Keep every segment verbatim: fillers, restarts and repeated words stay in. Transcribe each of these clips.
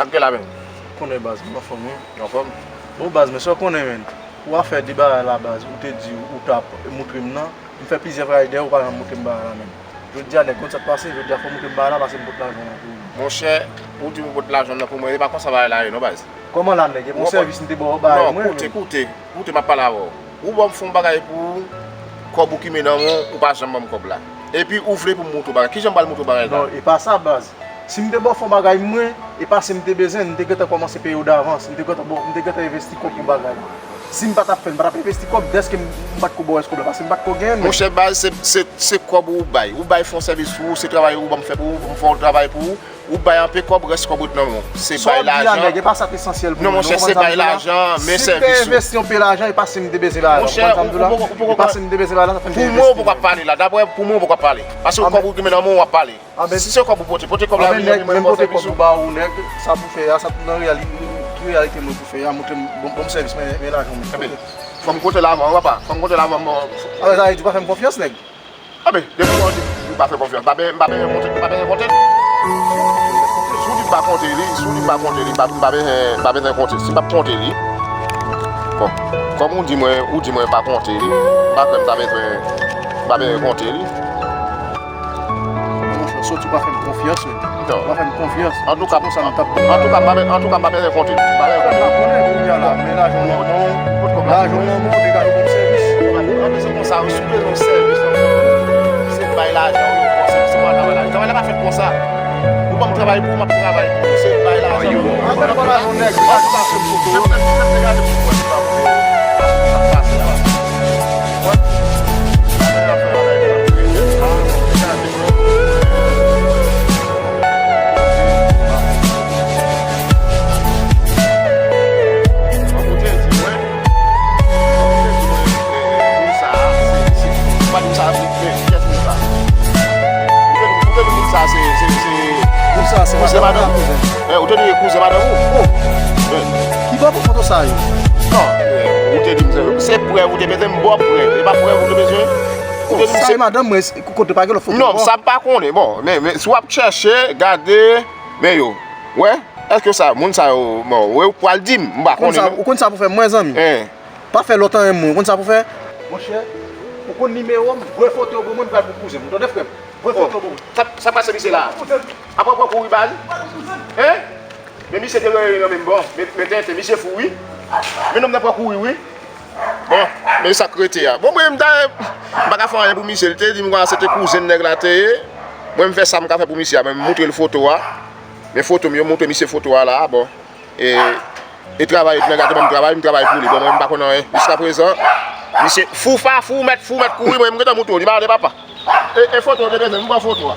Sa k gen la menm? Konnen baz, mwen anfòm wi. Anfòm? Bon baz, men sa w konnen menm. Pou afè de bagay la baz, ou te di ou t ap moutre m nan. M fè plizyè rider, ou pa janm moutre m bagay la menm. Jodi a nèg, konn sa k pase, jodi a fò w moutre m bagay la, pase m pot lajan an pou ou. Monchè, ou di m ou pot lajan an pou mwen, e pa konsa bagay la ye non baz. Kòman la nèg? E bon sèvis m te ba w bagay mwen menm. Non, koute, koute, koute, m ap pale avè w. Ou ban m fè yon bagay pou ou, kòb ou kimen nan men w, ou pa janm ban m kòb la. Epi ou vle pou m moutre w bagay. Kijan m pral moutre w bagay la? Non, e pa sa baz. Si m te ba w fè yon bagay mwen, e pa si m te bezwen, m te gentan kòmanse peye w davans, m te gentan ba w, m te gentan envesti kòb pou bagay. Si m pa t ap fè l, m pa t ap envesti kòb, dèske m pa t ko ba w rès kòb la, paske m pa t ko genyen l menm. Monchè baz, se, se, se kòb ou bay. Ou bay fè yon sèvis pou ou, se travay ou ban m fè pou ou, pou m fè yon travay pou ou. Ou bay anpe kòb, rès kòb ret nan men w. Se bay lajan. Sa w di a nèg, e pa sa k esansyèl pou mwen non, ou konprann sa m di la? Si m te envesti yon pe lajan, e pa si m te bezwen bagay la, ou konprann sa m di la? E pa si m te bezwen bagay la, sa fè m te envesti. Pou mwen, ou poko ap pale la. Daprè, pou mwen, ou poko ap pale. Paske kòb ou ki men nan men w, w ap pale. Si se kòb ou pote, pote kòb la vini, mwen pote kòb ou ba ou nèg, sa pou fè a, sa nan reyalite, reyalite mwen pou fè a, montre m, bon, bon sèvis, men, men lajan mwen. Fò m konte l avan, papa. Fò m konte l avan, mwen. Apre sa, di w pa fè m konfyans, nèg. Anben, depi ou di m pa fè konfyans, m pa ben, m pa ben konte, m pa ben konte. Si w di m pa konte li, si w di m pa konte li, m pa, m pa ben, m pa ben konte. Si m p ap konte li, bon, kòm ou di mwen, ou di mwen pa konte li, m pa kwè m ta bezwen, m pa ben konte li. Monchè, soti w pa fè m konfyans, wi. Non. Ou pa fè m konfyans. Antouka, antouka, m pa, antouka, m pa bezwen konte. M pa bezwen konte. Ou pa konnen kounye a la, men lajan nan men w, lajan nan men w, degaje w pou m sèvis. Anben, se konsa, wi, si w bezwen yon sèvis, se bay lajan, wi, bon, se, se pa travay la. Travay la pa fèt konsa. Ou ban m travay pou ou, m ap travay pou ou. Se bay lajan. Antouka, pa lajan, nèg. Antouka, se foto. Ou te di kouzen madanm ou? Ki bò pou foto sa yo? Non, ou te di m se, se prèv ou te bezwen, m ba w prèv. E pa prèv ou te bezwen? Ou te di m se madanm mwen, kote pa gen lòt foto? Non, sa m pa konnen. Bon, men, men si w ap chèche, gade, men yo. Wè, èske sa, moun sa yo, bon, wè, ou pral di m, m pa konnen non. Ou konn sa pou fè mwen, zanmi? Pa fè lòt anyen mwen, ou konn sa pou fè? Monchè, ou konn nimewo m, voye foto yo pou mwen, m pral pou kouzen m. Ou tande, frè m? Voye foto yo pou mwen. Sa, sa pase misye la? Apre pran kouri baz? Hein? Men misye te rele nan menm bò. Men, men tenten, misye fou wi. Men nonm nan pran kouri wi. Bon, men sa k rete a. Bon, mwen, m ta, m pa ka fè anyen pou misye. Li te di m konsa se te kouzen nèg la te ye. Mwen, m fè sa m ka fè pou misye a. Mwen, m moutre l foto a. Men foto m, yo moutre misye foto a la. Bon. E, e travay, nèg la te ban m travay, m travay pou li. Bon, mwen, m pa konn anyen. Jiskaprezan, misye fou, fa fou, mèt fou, mèt kouri. Mwen, m gentan moutre w. Li malade, papa. E, e foto, te bezwen, m pran foto a.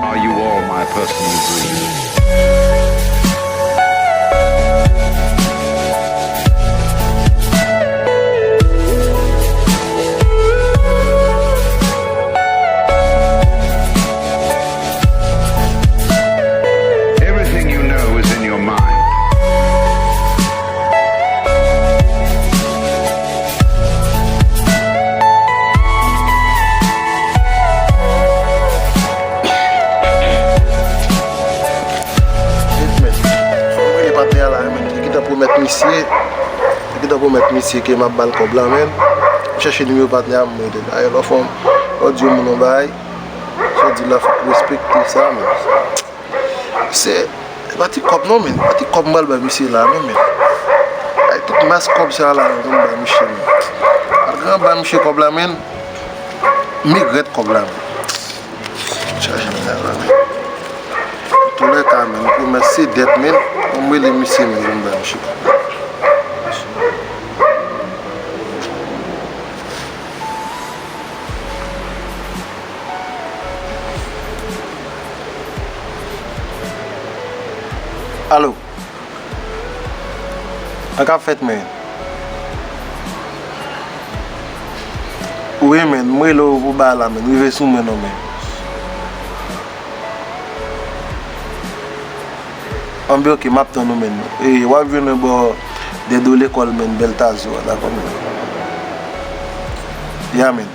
Are you all my personal dreams? Everything you know is in your mind. Shit, men. Fò m rele patnè a la, men. Li gentan pwomèt misye. Li gentan pwomèt misye ke m ap ba l kòb la, men. M chèche nimewo patnè a, m rele l. Dayè, lè w fè yon, lè w di yon moun yon bagay, sa w di la, fòk ou respekte sa, men. Se, se pa ti kòb non, men. Pa ti kòb m pral bay misye la, non, men. Ay, tout mas kòb sa la, m konn bay misye, men. Malgre m bay misye kòb la, men, m regrèt kòb la, men. Chaje m la, men. Antoulèka, men, m pwomèt se dèt, men. Fò m rele misye, men, pou m bay misye kòb la. Alo. Sa k ap fèt, men? Wi, men, m rele w pou bagay la, men. Rive sou mwen non, men. Anben, oke, m ap tann ou, menn. E, w ap jwenn mwen bò dèyè do lekòl, menn, Bèl Tazo a, dakò, menn? Ya, menn.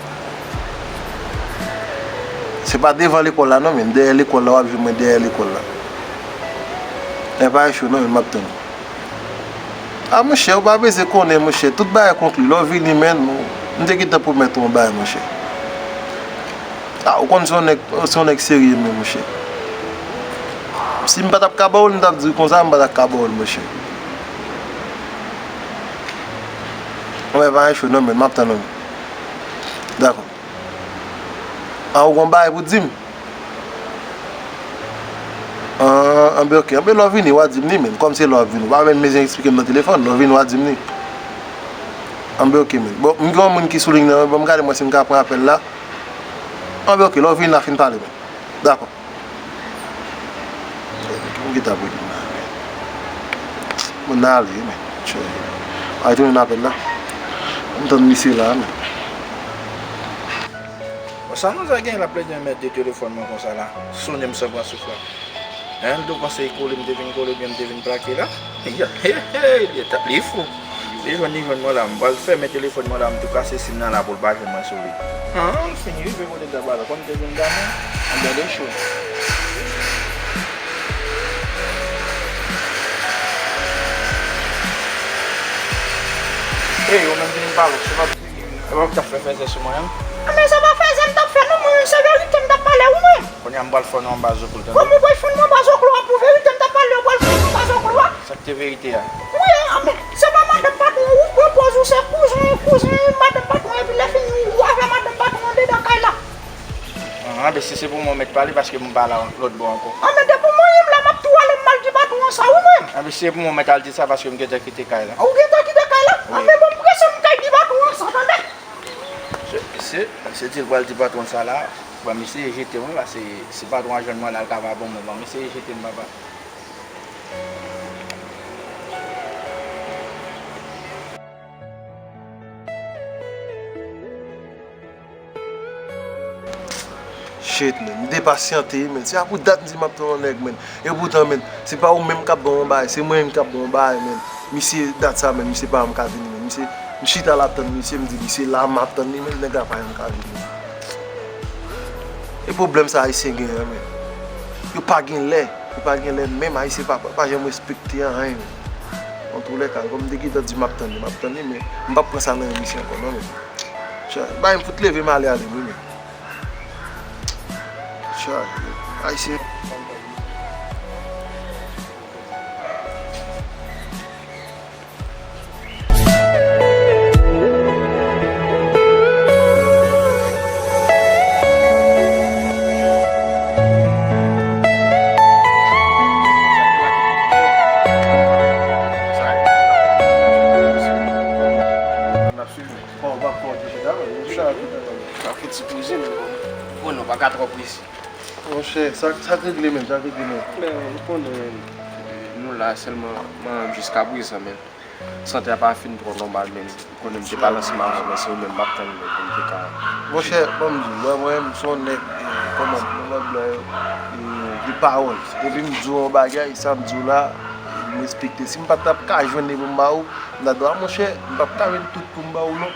Se pa devan lekòl la, non, menn. Dèyè lekòl la, w ap jwenn mwen dèyè lekòl la. E pa cho, non, menn, m ap tann ou. A, monchè, ou pa bezwen konnen, monchè. Tout bagay konkli. Lè w vini, menn, m te gentan pwomèt ou yon bagay, monchè. A, ou konn se yon nèg, se yon nèg serye, menn, monchè. Si m pa t ap ka ba w l, m t ap di w konsa, m pa t ap ka ba w l, monchè. Anben, pa gen cho, non, menn, m ap tann ou. Dakò. A, ou gon bagay pou di m? An, anben, oke. Anben, lè w vini, w a di m li, menn. Kòm se lè w ap vini, ou pa menm bezwen eksplike m nan telefòn. Lè w vini, w a di m li. Anben, oke, menn. Bon, m gen yon moun ki sou liy nan, bon, m gade mwen si m ka pran apèl la. Anben, oke, lè w vini, n a fin pale, menn. Dakò. Ki moun ki t ap rele m la, menn? Moun nan ale, menn. Tchè. A, tounen apèl la. M tann misye la, menn. Bon, sa manzè gen, l ap plede mèt de telefòn mwen konsa la. Sonnen m san pran souf la. Hein, l do panse l kole, m te vin kole, oubyen m te vin plake la. Hey, hey, hey, li tèt li fou. Li jwenn, li jwenn mwen la, m pral fèmen telefòn mwen la, m tou kase sim nan la pou l pa jwenn mwen sou li. An, m fin rive kote l t ap pale, konn te vin damou, anba de cho. Ey, ou menm vin pale, se pa Epa w t ap fè fèzè sou mwen an? Anben, se pa fèzè m t ap fè non, mwen, se verite m t ap pale wi mwen. Kounye a m pral fon nou anba zoklo, tande? Kòman w pral fon mwen anba zoklo a? Pou verite m t ap pale, w pral fon mwen anba zoklo a? Sa k te verite a? Wi, anben, se pa madanm patwon ou pran pòz ou se kouzen, kouzen madanm patwon, epi lè fini ou avè madanm patwon andedan kay la. Anben, si se pou mwen, w mèt pale, paske m pa la lòt bò ankò. Anben, depi w manyen m la, m ap tou ale, m al di patwon an sa wi mwen. Anben, si se pou mwen, w mèt al di sa, paske m gentan kite kay la. Ou gentan kite kay la? Wi. Anben, bon, m prese, m kay di patwon an sa, tande? Se, se, se di l pral di patwon sa la, ban m eseye jete mwen, paske si patwon an jwenn mwen la, l ka pa ban mwen, ban m eseye jete m, papa. Shit, man. M te pasyante, man. Se a pou dat m di m ap tann yon nèg, man. E poutan, man, se pa ou menm k ap ban m yon bagay, se mwen menm k ap ban w yon bagay, man. Misye, dat sa, man, misye pa janm ka vini, man. Misye, m chita la ap tann misye, m di, misye la, m ap tann li, man, nèg la pa janm ka vini. E pwoblèm sa Ayisyen genyen, man. Yo pa gen lè, yo pa gen lè menm, Ayisyen pa, pa janm respekte anyen, man. Antoulèka, kòm m te gentan di m ap tann li, m ap tann li, men m p ap pran sa nan men misye ankò, non, man. Chay, bay m fout leve m ale ale, wi, men. Chay, Ayisyen. Fò w pa fò w te chita, men. Ou chita la tout tan. Sa fouti poze, men bon. Bon, nou pa ka twò prese. Monchè, sa, sa k regle menm, sa k regle menm. Men, ou konnen menm. Nou la sèlman, men, jiskaprezan, men. Sante a pa fin twò nòmal, men. Ou konnen m te pale ansanm avè w, men se ou menm m ap tann, men, pou m te ka. Monchè, ban m di w, mwen, mwen, m se yon nèg, eh, kòman, m yon nèg blan, eh, de pawòl. Depi m di w yon bagay, sa m di w la, m respekte. Si m pa t ap ka jwenn li pou m ba ou, m ta di w, a, monchè, m p ap ka jwenn tout pou m ba ou, non.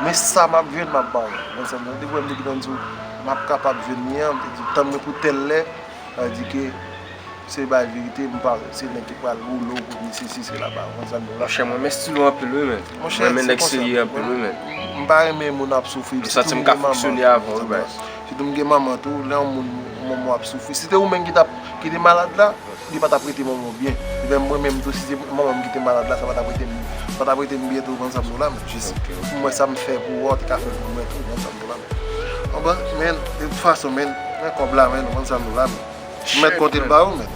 Men sa m ap jwenn, m ap ba w. Konprann sa m di w? Depi w wè m te gentan di w, m ap kapab jwenn li an, m te di w, tann mwen pou tèl lè, sa vle di ke se bay verite, m pa, se nèg ki pral woulo pou misye si, se la ba, konprann sa m di w la? Monchè, mwen renmen stil ou anpil, wi, men. Monchè, mwen renmen nèg serye anpil, wi, men. M pa renmen moun ap soufri. M santi m ka fonksyone avè w, wi, baz. Sitou m gen manman tou, lè yon moun, yon manman ap soufri. Si te ou menm ki t ap, ki te malad la, li pa t ap rete manman w byen. Epi mwen menm tou, si se manman m ki te malad la, sa pa t ap rete m, pa t ap rete m byen tou, konn sa m di w la, men jis pou m wè sa m fè pou ou a, ou te ka fè pou mwen tou, konn sa m di w la, men. Anben, men, de tout fason, men, men kòb la, men, konn sa m di w la, men. M mèt konte l ba ou, men.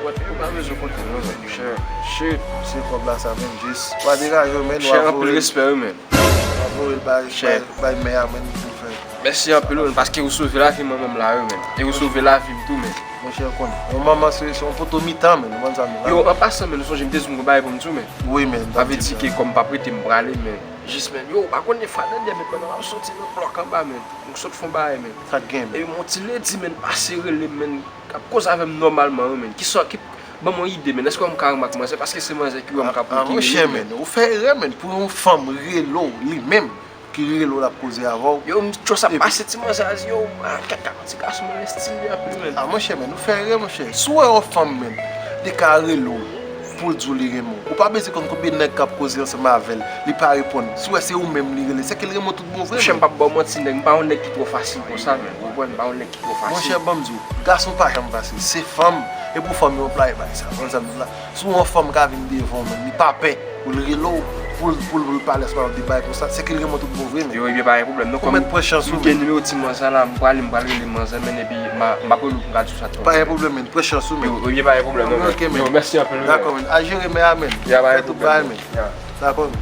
Ou pa bezwen konte l, non, men, monchè. Shit. Se kòb la sa, men, jis. Pa degaje w, men, w a voye l. Monchè, anpil respè, wi, men. W a voye l bay, bay, bay mè a, men, pou l fè. Mèsi anpil, wi, paske ou sove lavi mwen menm la, wi, men. E ou sove lavi m tou, men. Monchè, ou konnen. Yon manman se, se yon poto mitan, men. Ou konn sa m di w la, men. Yo, an pasan, men, ou sonje m te di w m gon bagay pou m di w, men. Wi, men. Sa vle di ke kòm m p ap rete, m prale, men. Jis, men. Yo, ou pa konnen fwa dènye, men, pandan m ap soti nan blòk anba, men. M sot fè yon bagay, men. Sa k gen, men? E yon ti ledi, men, pase rele m, men. K ap koze avè m nòmalman, wi, men. Kisa, ki, Ban m yon ide, men èske w wè m ka remak manzè? Paske se manzè ki wè m ka pote li, men. Ah, monchè, men, ou fè erè, men, pou yon fanm rele w, li menm, ki rele w, l ap koze avè w. Yo, m just ap pase ti manzè a di, yo, ah, kaka, ti gason, men, estil li anpil, men. Ah, monchè, men, ou fè erè, monchè. Si w wè yon fanm, men, li ka rele w, pou l di w li renmen w. Ou pa bezwen konn konbyen nèg k ap koze ansanm avè l, li pa reponn. Si w wè se ou menm li rele, se ke l renmen w tout bon vre, men. Monchè, m p ap ba w manti, nèg, m pa yon nèg ki twò fasil konsa, men. Ou konprann? M pa yon nèg ki twò fasil. Monchè, ban m di w, gason pa janm fasil. Se fanm, e pou fanm yo anplwaye bagay sa. Konn sa m di w la. Si yon fanm ka vin devan w, men, li pa pè pou l rele w, pou l, pou l, pou l pale ansanm avè w de bagay konsa, se ke l renmen w tout bon vre, men. Yo, ebyen, pa gen pwoblèm, non. Ou mèt pran chans ou, men. M gen nimewo ti manzè la, m prale, m pral rele manzè, men, epi m a, m ap rele w pou m ka di w sa tou. Pa gen pwoblèm, men. Pran chans ou, men. Yo, ebyen, pa gen pwoblèm, non, men. Ok, men. Yo, mèsi anpil, men. Dakò, men. Al jere men a, men. Ya, pa gen pwoblèm, men. Ya. Dakò, men.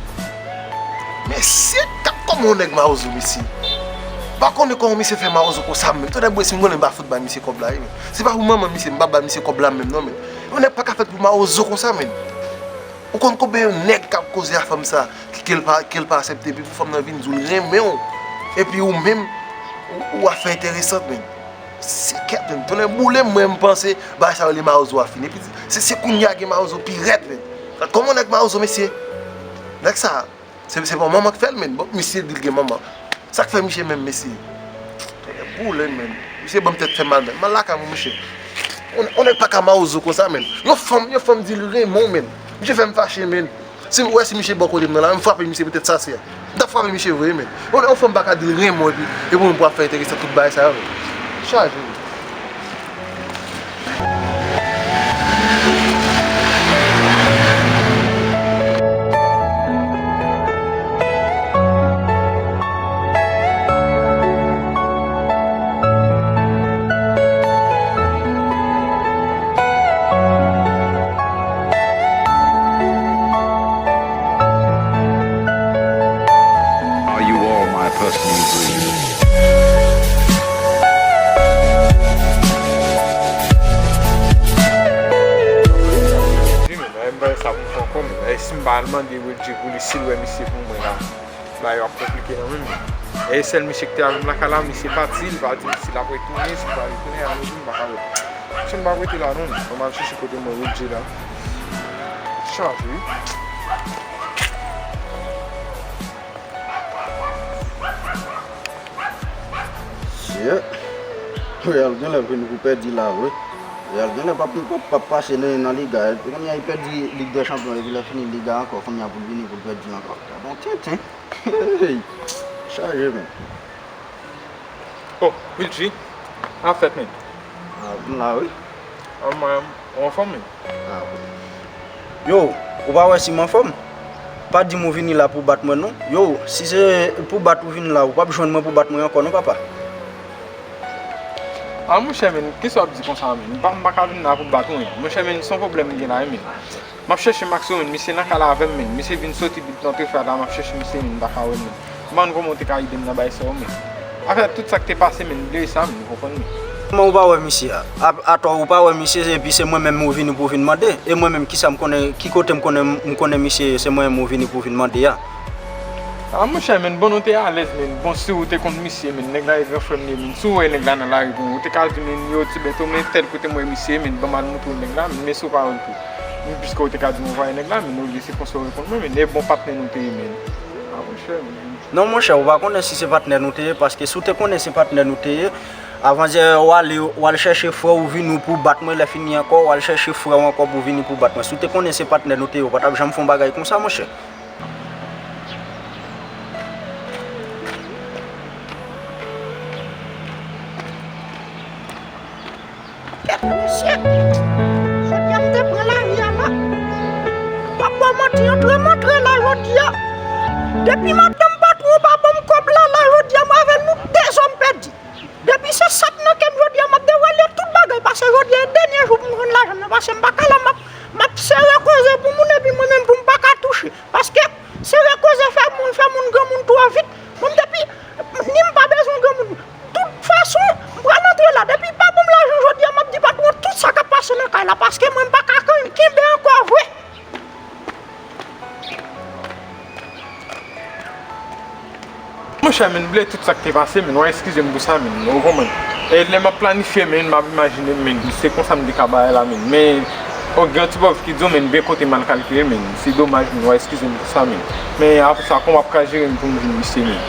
Mesye, gad kòman yon nèg mawozo, mesye. Pa konnen kòman misye fè mawozo konsa, men. Tande bwè, si m konnen m pa fout bay misye kòb la, wi, men. Se pa pou manman misye, m pa bay misye kòb la menm, non, men. Yon nèg pa ka fèt pou mawozo konsa, men. Ou konn konbyen nèg k ap koze a fanm sa, ki, ke l pa, ke l pa aksepte, epi pou fanm nan vin di w l renmen w, epi ou menm, ou, ou ap fè enteresant, men. Se kèt, men. Tonnè boule m, mwen, m panse bagay sa yo, le mawozo a fini. Epi se, se kounye a gen mawozo pi rèd, men. Kòman nèg mawozo, mesye? Nèg sa, se, se pa manman k fè l, men. Bon, misye di l gen manman. Sa k fè misye menm, mesye? Tonnè boule m, men. Misye ban m tèt fè mal, men. M al lakay mwen, monchè. On, on nèg pa ka mawozo konsa, men. Yon fanm, yon fanm di l renmen w, men. Misye fè m fache, men. Si m wè si misye bò kote m nan la, m frape misye poutèt sa se a. M t ap frape misye vre, men. Yon, yon fanm pa ka di l renmen w epi, epi ou menm pou ap fè enteresan tout bagay sa yo, men. Chaje, men. Are you all my personal dreams? Wi, men, men, men, sa pou m fè ankò, men. E si m pa al mande Will G pou li, si l wè misye pou mwen la. Bagay yo ap konplike nan men m. E sèl misye ki te avè m lakay la, misye pati, li pa di m si l ap retounen, si l pa retounen, ann di m pa ka wè. Misye m pa rete la non, men. Fò m al chèche kote mwen Will G la. Chaje wi. Shit. Real genlè vini pou pèdi la vre. Real genlè p ap, p ap, p ap pase nan, nan Liga. Kounye a li pèdi Lig dè Chanpyon epi lè fini Liga ankò, kounye a pou l vini pou l pèdi ankò. Gadon tenten. Hey! Chaje, men. Oh, Wilgy, sa ap fèt, men? Ah, m la, wi. An mwen, ou anfòm, men? Ah, wi. Yo, ou pa wè si m anfòm? Pa di m ou vini la pou bat mwen, non. Yo, si se pou bat ou vini la, ou p ap jwenn mwen pou bat mwen ankò, non, papa. Ah, monchè, men, kisa w ap di konsa, men? M pa, m pa ka vin la pou bat ou, men. Monchè, men, se yon pwoblèm m gen la, wi, men. M ap chèche Maxo, men, misye nan kay la avè m, men. Misye vin soti bit nan trifad la, m ap chèche misye, men, m pa ka wè l, men. M pa konn kòman w te ka ede m nan bagay sa yo, men. Afè tout sa k te pase, men, m bliye sa, men, ou konprann, men. Kòman ou pa wè misye a? A, atò ou pa wè misye, epi se mwen menm ou vini pou vin mande? E mwen menm, kisa m konnen, ki kote m konnen, m konnen misye, se mwen menm ou vini pou vin mande a? Ah, monchè, men, bon, nou te alèz, men. Bon, si ou te konn misye, men, nèg la e gran frè m li ye, men. Si w wè nèg la nan lari, bon, ou te ka di m, men, yo, Ti Bèto, men, tèl kote m wè misye, men, ban m al montre w nèg la, men, men si w pa wè l tou. Men, piske ou te ka di m ou pa wè nèg la, men, olye se konsa w reponn mwen, men, e bon patnè nou te ye, men. Ah, monchè, men. Non, monchè, ou pa konnen si se patnè nou te ye, paske si w te konnen se patnè nou te ye, avan yè, w ale, w al chèche frè w vini pou bat mwen, lè fini ankò, w al chèche frè w ankò pou vini pou bat mwen. Si w te konnen se patnè nou te ye, ou pa t ap janm fè yon bagay konsa, monchè. Kèt mesye! Jodi a m te pran lari a la. M p ap ba w manti, antre m antre la jodi a. Depi madanm patwon pa ban m kòb la, la jodi a, mwen avè l nou de zòn pèdi. Depi se sat nan kè m jodi a, m ap devwale tout bagay, paske jodi a e dènye jou pou m jwenn lajan m nan, paske m pa ka la, m ap, m ap sere koze pou moun, epi mwen menm pou m pa ka touche. Paske sere koze fè moun, fè moun granmoun twò vit. Mwen depi, ni m pa bezwen granmoun. Tout fason, m pral antre la. Depi pa ban m lajan jodi a, m ap di patwon tout sa k ap pase nan kay la, paske mwen m pa ka kenbe ankò vre. Monchè, men, bliye tout sa k te pase, men, w a eskize m pou sa, men, ou konprann. E lè m ap planifye, men, m ap imajine, men, se konsa m te ka bay la, men, men, Bon, gen yon ti bòf ki di w, men, byen kote mal kalkile, men. Se domaj, men, w a eskize m pou sa, men. Men, apre sa, kòman w ap ka jere m pou m vin misye, men?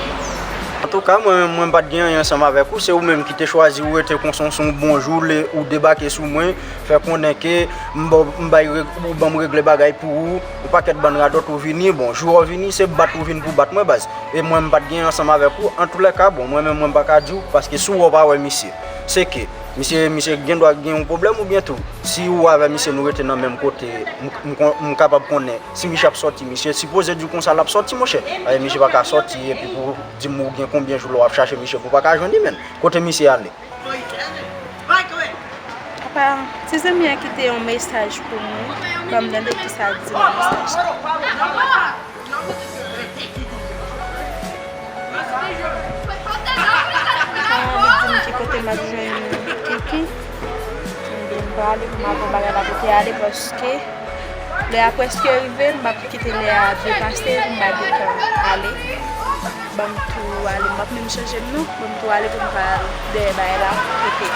Antouka, mwen menm, mwen pa t gen anyen ansanm avèk ou, se ou menm ki te chwazi ou rete konsa, se yon bon jou, lè ou debake sou mwen, fè konnen ke m ba w, m bay reg-, ou ban m regle bagay pou ou, yon pakèt bann radòt ou vini, bon, jou w vini, se bat ou vin pou bat mwen, baz. E mwen, m pa t gen ansanm avèk ou, antoulèka, bon, mwen menm, mwen pa ka di w, paske si w wè w pa wè misye, se ke misye, misye gen dwa gen yon pwoblèm oubyen tou, si ou avè misye nou rete nan menm kote, m, m kon-, m kapab konnen si misye ap sòti, misye sipoze di w konsa l ap sòti, monchè. Paske misye pa ka sòti epi pou di m ou gen konbyen jou la w ap chache misye pou w pa ka jwenn li, menn. Kote misye ale? Apa, ti zanmi an kite yon mesaj pou mwen, ban m tande kisa l di nan mesaj la. Ah, li di m ki kote m ap jwenn Kiki. Ebyen, m prale pou m al wè bagay la kote ale, paske lè a prèske rive, m p ap kite lè a depase pou m pa gentan ale. Ban m tou ale, m p ap menm chanje m non, ban m tou ale pou m pa al dèyè bagay la kote.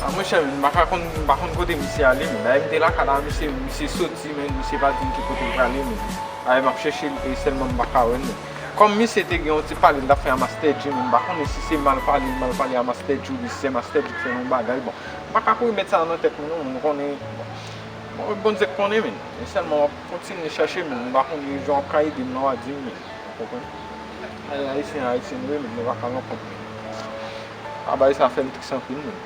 Ah, monchè, m pa ka konn, m pa konn kote misye ale, men. Dayè m te lakay la, misye, misye soti, men, misye pa di m ki kote l prale, men. Dayè m ap chèche l, e sèlman m pa ka wè l, men. Kòm misye te gen yon ti pale l t ap fè a Master G, men m pa konnen si se mal pale l mal pale a Master G oubyen si se Master G k fè l yon bagay, bon. M pa ka kouri met sa nan tèt mwen, non, m konnen, bon. Bon, Bondye k konnen, men. E sèlman w ap kontinye chèche, men. M pa konnen jan w ap ka ede m nan, w a di m, men. Ou konprann? Ay, Ayisyen, Ayisyen nou ye, men. Nou pa ka rankontre. A bagay sa fè m tris anpil, men.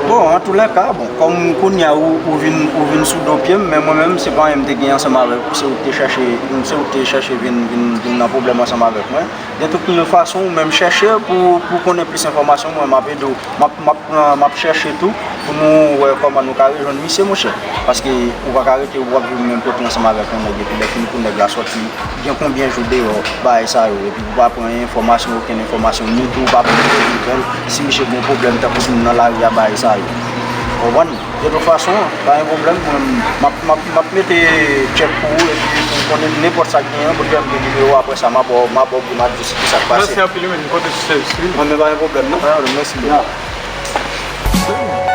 Bon, antoulèka, bon, kòm kounye a ou, ou vin, ou vin sou do pye m, men mwen menm, se pa anyen m te gen ansanm avèk ou, se ou k te chèche, se ou k te chèche vin, vin, vin nan pwoblèm ansanm avèk mwen. De tout fason, ou menm chèche pou, pou konnen plis enfòmasyon, mwen, m ap ede w. M ap, m ap pran, m ap chèche tou pou nou wè kòman nou ka rejwenn misye, monchè. Paske ou pa ka rete, w ap viv menm kote ansanm avèk yon nèg, epi lè fini pou nèg la sòti, gen konbyen jou deyò, bagay sa yo, epi ou pa pran enfòmasyon, okenn enfòmasyon, ni tou ou pa pran telefòn, si misye gen pwoblèm, tankou vin nan lari a, bagay sa yo. Ou konprann? De tout fason, pa gen pwoblèm, mwen, m ap, m ap, m ap mete tchèk pou ou, epi pou w konnen nenpòt sa k genyen, pou lè m gen nimewo, apre sa, m a ba w, m a ba w pou m a di w si ki sa k pase. Mèsi anpil, wi, m konte sou sèvis ou, wi. Mwen menm, pa gen pwoblèm, non. Pa gen pwoblèm, mèsi, bro. Ya.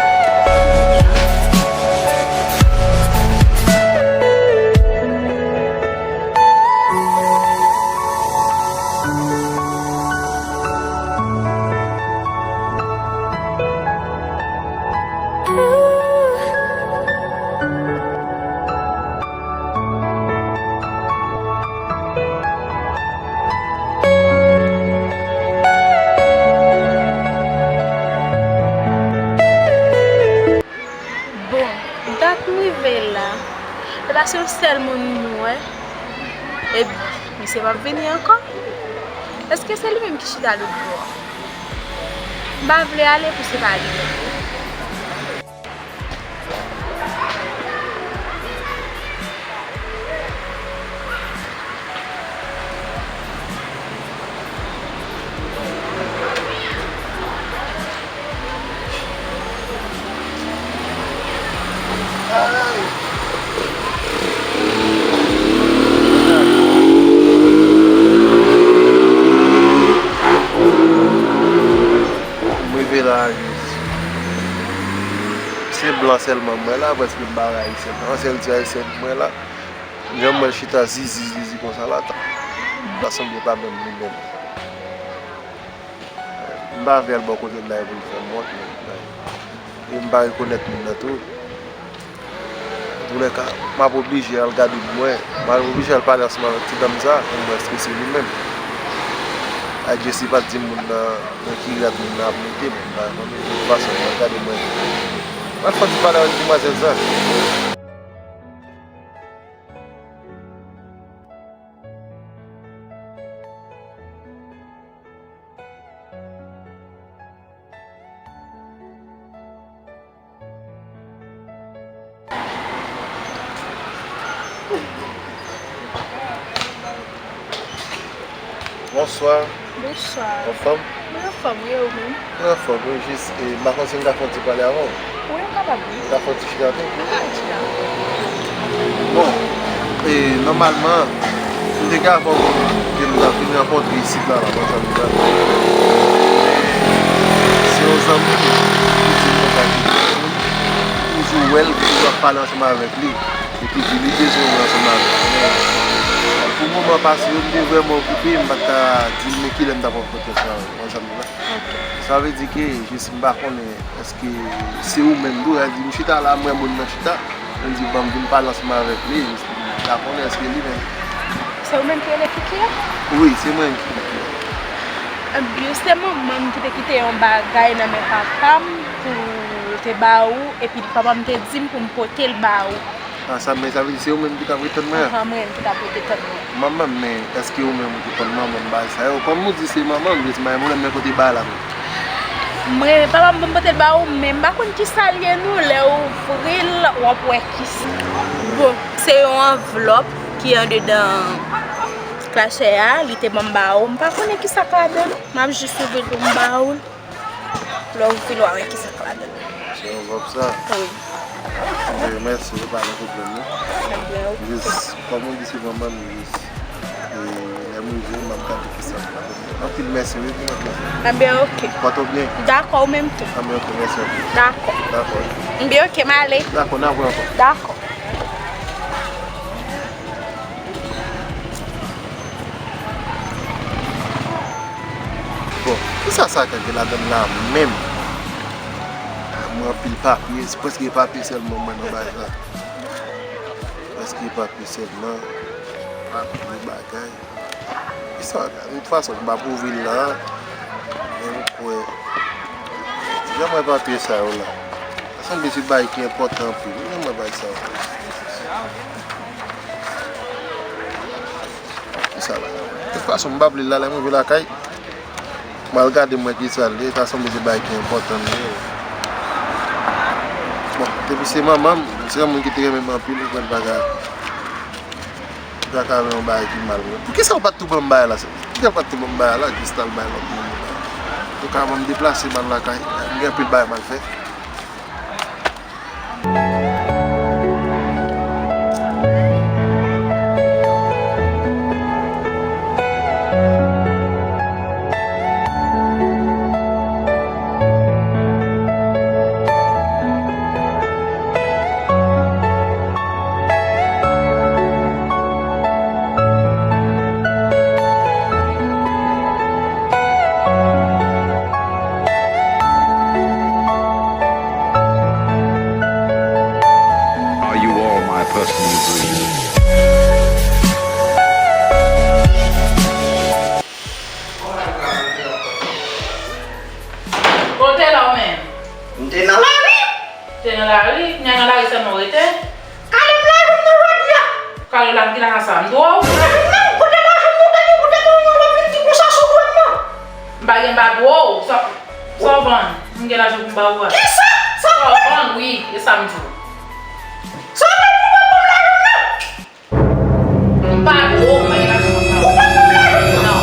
Bon, dat m rive la, se pa se yon sèl moun m wè. Epi, misye p ap vini ankò? Èske se li menm ki chita lòt bò a? M pa vle ale pou se pa li menm. M rive la a jis. Se blan sèlman m wè la, prèske m pa wè ayisyen. Yon sèl ti ayisyen m wè la. Jan m wè l chita zizi zizi konsa la, ta, ta sanble pa menm li menm. M pa vle al bò kote l la e pou l fè m wont, men, e m pa rekonèt moun nan tou. Antoulèka, m ap oblije al gade pou m wè. M ap oblije al pale ansanm avèk ti dam sa pou m wè èske se li menm. Adje si pa t di m moun nan, nan ki rad moun nan ap monte, men m pa konnen. De tout fason, m al gade m wè. M al fè yon ti pale avèk demwazèl sa. Bonswa. Bonswa. Anfòm? Mwen anfòm, wi, e ou menm? Mwen anfòm, wi, jis, e, m pa konn si m ka fè yon ti pale avè w. Wi, ou kapab, wi. M ka fè yon ti chita tou? Wi, chita. Bon, e, nòmalman, m te gen avè w ke m t ap vin Rankontre isit la, la, nan zanmi la. Se yon zanmi m, li di m konsa ke toujou wè l, toujou ap pale ansanm avèk li. Li toujou li bezwen wè ansanm avèk li. Men, pou moman pase yo, m te vrèman okipe, m pa t ka di l men kilè m t ap rankontre ansanm avèk zanmi la. Sa vle di ke, jis m pa konnen, èske se ou menm tou, sa di m chita la, m wè moun nan chita, m di, "Ban m vin pale ansanm avèk li," m ta konnen èske li menm. Se ou menm ki rele Kiki a? Wi, se mwen ki Kiki a. Ebyen, se manman m ki te kite yon bagay nan men papa m pou l te ba ou, epi papa m te di m pou m pote l ba ou. Ah, sa, men sa vle di se ou menm ki t ap retann mwen an? Ahan, mwen menm ki t ap retann mwen. Manman m, men èske ou menm ou te konn manman m bagay sa yo? Kòm ou di se manman m, vle di manman m, men kote bagay la menm? Mwen, papa m ban m pote l ba ou, men m pa konn kisa l ye non, lè w ouvri l, w ap wè kisa. Bon, se yon anvlòp ki andedan klachè a, li te ban m ba ou, m pa konnen kisa k ladan l, m ap jis ouvri l pou m ba ou l. Lè w ouvri l, w a wè kisa k ladan l. Se yon vòb sa? Wi. Anben, mèsi, yo pa gen pwoblèm, non. Anben, oke. Jis, kòm ou di se manman m, jis, e, lè m rive, m ap gade kisa k ladan l. Anpil mèsi, wi, pou nòt la. Anben, oke. Pòte w byen. Dakò, ou menm tou. Anben, oke, mèsi anpil. Dakò. Dakò. Anben, oke, m ale. Dakò, n a wè ankò. Dakò. Bon, kisa sa ka gen ladan l la menm? Mwen anpil papye, se prèske papye sèlman mwen nan bagay la. Prèske papye sèlman, papye bagay. Kisa, de tout fason, m p ap ouvri l la, men m kwè, jan mwen papye sa yo la. Sa sanble se bagay ki enpòtan anpil, wi, jan mwen bagay sa yo. Kisa la? De tout fason, m p ap li l la, lè m rive lakay, m al gade m wè kisa l ye, ta sanble se bagay ki enpòtan li ye. Bon, depi se manman m, se yon moun ki te renmen m anpil, m kwè l pa ka, li pa ka wè yon bagay ki mal, wi. Poukisa w pa t tou ban m bagay la, sè? Poukisa w pa t tou ban m bagay la, jis t al bay lòt moun li la? Antouka, ban m deplase, m al lakay, m gen anpil bagay m al fè. Are you all my personal dreams? Kote la ou menm? M te nan lari. Te nan lari? Kounya nan lari sèlman w rete? Kale m lajan m nan jodi a. Kale w la, m gen lajan sa, m dwe w? Lajan m nan, kote lajan m nan, tande, kote m nan, w ap vin di konsa sou dwèt mwen? M pa gen, m pa dwe w. Sa, sa w vann? M gen lajan pou m ba ou a. Kisa? Sa w vann? Sa w vann, wi, e sa m di w. Sa w vann pou w pa ban m lajan m nan? M pa dwe w, m pa gen lajan pou m ba w. Ou pa ban m lajan m nan? Non.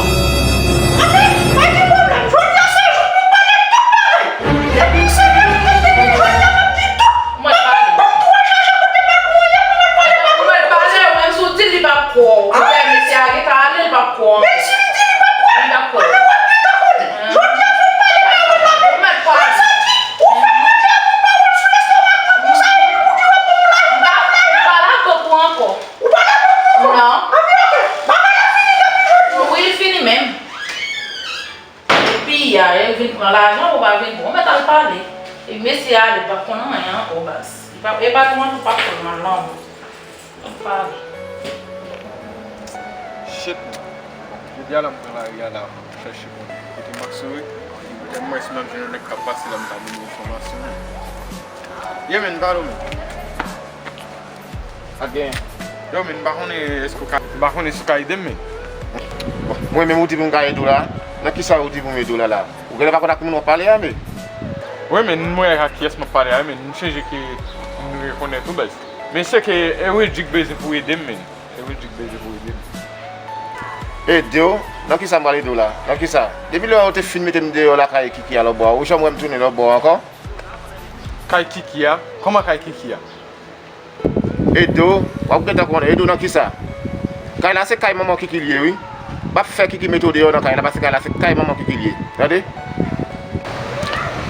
Anben, pa gen pwoblèm. Jodi a se jou pou m pale tout bagay. Depi se verite, depi jodi a m ap di tout. Mwen pale. Ban m tou al chache kote patwon an ye pou m al pale patwon an. Ou mèt pale, ou menm si w di l li p ap kwè w. Ou fè mesye a gentan ale, li p ap kwè w ankò. Menm si m di li p ap kwè m, li p ap kwè w. Anben w ap gentan konnen. Jodi a fò m pale bagay mwen pa vle. Ou mèt pale. Mwen santi, ou fè m manje avèk pawòl sou lestomak mwen konsa, epi pou di w ap ban m lajan m nan. M pa dakò pou ankò. Ou pa dakò pou ankò? Non. Anben oke. Bagay la fini depi jodi. Wi, li fini menm. Epi, a, e vin pran lajan, ou pa vin pran, ou mèt al pale. E mesye a, li p ap konn anyen ankò, baz. Li p ap, e patwon an tou p ap konn nan lanmou. Ann pale. Shit, man. Jodi a la, m pran lari a la, m chèche konnen kote Maxo ye. Lè m wè si m ap jwenn yon nèg k ap pase la, m ta ban li enfòmasyon. Ye, men, pale w, men. Pa t genyen. Yo, men, m pa konnen èske w ka, m pa konnen si w ka ede m, men. Bon, mwen menm ou di pou m ka ede w la? Nan kisa ou di pou m ede w la, la? Ou genlè pa konn ak moun w ap pale a, men. Wi, men, m wè ak kiyès m ap pale a, men, m sonje ke m rekonèt ou, baz. Men se ke e Wiljick bezwen pou ede m, men. E Wiljick bezwen pou ede m. Ede w? Nan kisa m pral ede w la? Nan kisa? Depi lè w te fin mete m deyò lakay Kiki a lòtbò a, ou janm wè m tounen lòtbò a ankò? Kay Kiki a? Kòman kay Kiki a? Ede w, w ap gentan konnen. Ede w nan kisa? Kay la se kay manman Kiki l ye, wi. M ap fè Kiki mete w deyò nan kay la, paske kay la se kay manman Kiki l ye. Tande?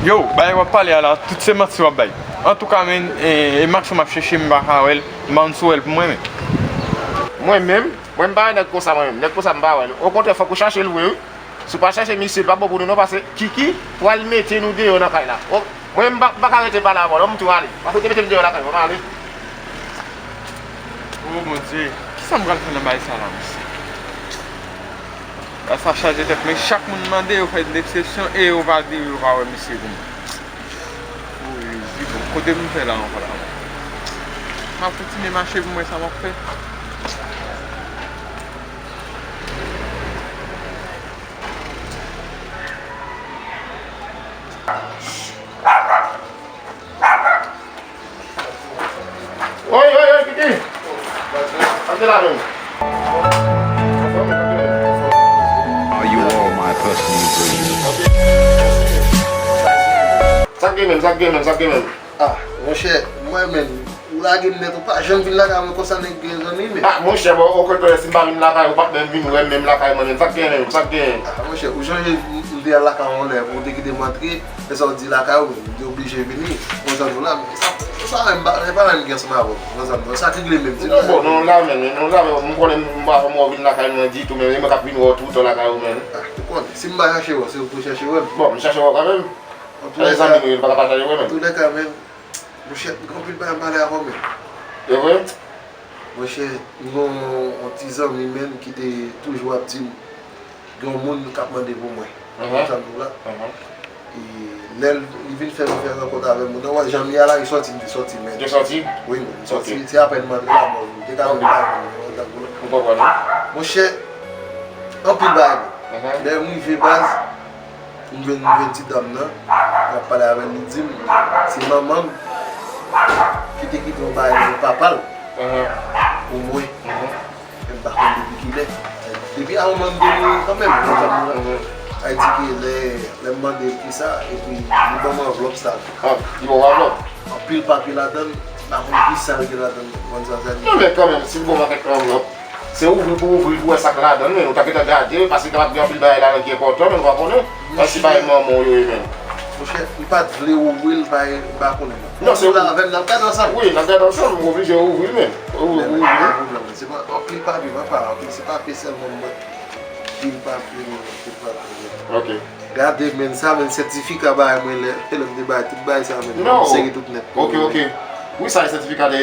Yo, bagay w ap pale a la, tout se manti w ap bay. Antouka, men, e, e Maxon m ap chèche, m pa ka wè l, m pa konn si w wè l pou mwen, men. Mwen menm? Mwen, m pa wè nèg konsa, mwen menm. Nèg konsa, m pa wè l. Okontrè, fòk ou chache l vre, wi. Si w pa chache misye, l p ap bon pou nou, non, paske Kiki pral mete nou deyò nan kay la. O, mwen menm, m pa, m pa ka rete pale avè w, non, m tou ale. Paske w te mete m deyò lakay mwen, m ale. O, Bondye, kisa m pral fè nan bagay sa la, mesye? Bagay sa chaje tèt mwen. Chak moun m mande, yo fè desepsyon e yo pa di, yo pa wè misye pou mwen. O Jezi, bon, kote m fè la ankò la? M ap kontinye mache pou mwen, sa m ap fè. Oy, oy, oy, Kiki! Antre la menm. Are you all my personal dreams? Sa k gen menm, sa k gen menm, sa k gen menm? Ah, monchè, mwen menm, ou lage m nèt, ou pa janm vin lakay mwen konsa, nèg gen zanmi, men. Ah, monchè, bon, okontrè, si m pa vin lakay ou, ou p ap menm vin wè m menm lakay mwen menm. Sa k gen menm, sa k gen? Ah, monchè, ou chonje m, m te al lakay ou yon lè, pou ou te kite m antre, men sa w di lakay ou, m te oblije vini, konsa nou la, men sa, sa menm, pa, pa menm gen ansanm avè w, konsa nou, sa k regle menm, di m. Bon, nou la menm, nou la menm, m konnen m pa janm wè w vin lakay mwen ditou, men e mwen k ap vin wè w toutan lakay ou menm. Ah, ou konnen, si m pa chache w, se ou k pou chache wè m. Bon, m chache wè w kanmenm. An tou lè ka, men, monchè, gen anpil bagay m pale avè w, men. E vre? Monchè, m gen yon, yon ti zanmi, men, ki te toujou ap di m, gen yon moun k ap mande pou mwen. Ou konprann la? E lè l, li vin fè m fè rankont avè moun nan, wè jan m ye a la, li sòti, m te sòti, men. Te sòti? Wi, men, m sòti. Se apèn m antre la, men, m te ka vin pale, men, ou konprann la? Monchè, anpil bagay, men. Lè m rive baz, M jwenn, m jwenn ti dam nan, m ap pale avè l, li di m, se manman m ki te kite yon bagay nan papa l pou mwen. Men m pa konn depi kilè. Depi avan manman m te mouri kanmenm, nan zòn nan. Sa vle di ke lè, lè m mande l kisa, epi li ban m anvlòp sa. Ah, li ba w anvlòp? Anpil papye ladan l, m pa konn kisa l gen ladan l, ou konprann sa m di? Non, men kanmenm, si l ba w yon pakèt anvlòp, se ouvri pou ouvri l pou wè sa k ladan l, men ou ta gentan gade, paske kapab gen anpil bagay ladan ki enpòtan, men nou pa konnen. Èske se bagay manman w yo ye, men? Monchè, li pa t vle ouvri l, pa, m pa konnen non. Non, se ou. Ou la avè m, n ap gade ansanm. Wi, n ap gade ansanm, m oblije ouvri l, men. Ou, ou, ou, wi. Se pa anpil papye, papa, anpil, se papye sèlman m wè. Anpil papye, men, anpil papye, men. Ok. Gade, men, sa, men, sètifika bay mwen lè, lè m te bay tout bagay sa, men, m sere tout nèt. Ok, ok. Wi, sa e sètifika de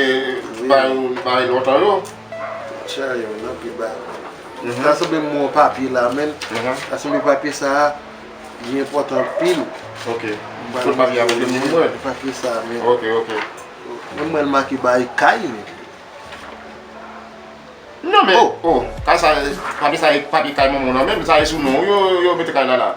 bagay, bagay lontan yo. Monchè, yo, nan pil bagay. Sa sanble m wè yon papye la, men. Sa sanble papye sa a, li enpòtan anpil. Ok. Foto papye a pou moun wè. Papye sa a, men. Ok, ok. Mwen, mwen make bay kay, men. Non, men, oh, kay sa, papye sa, papye kay manman w nan, men sa e sou non w yo, yo mete kay la la.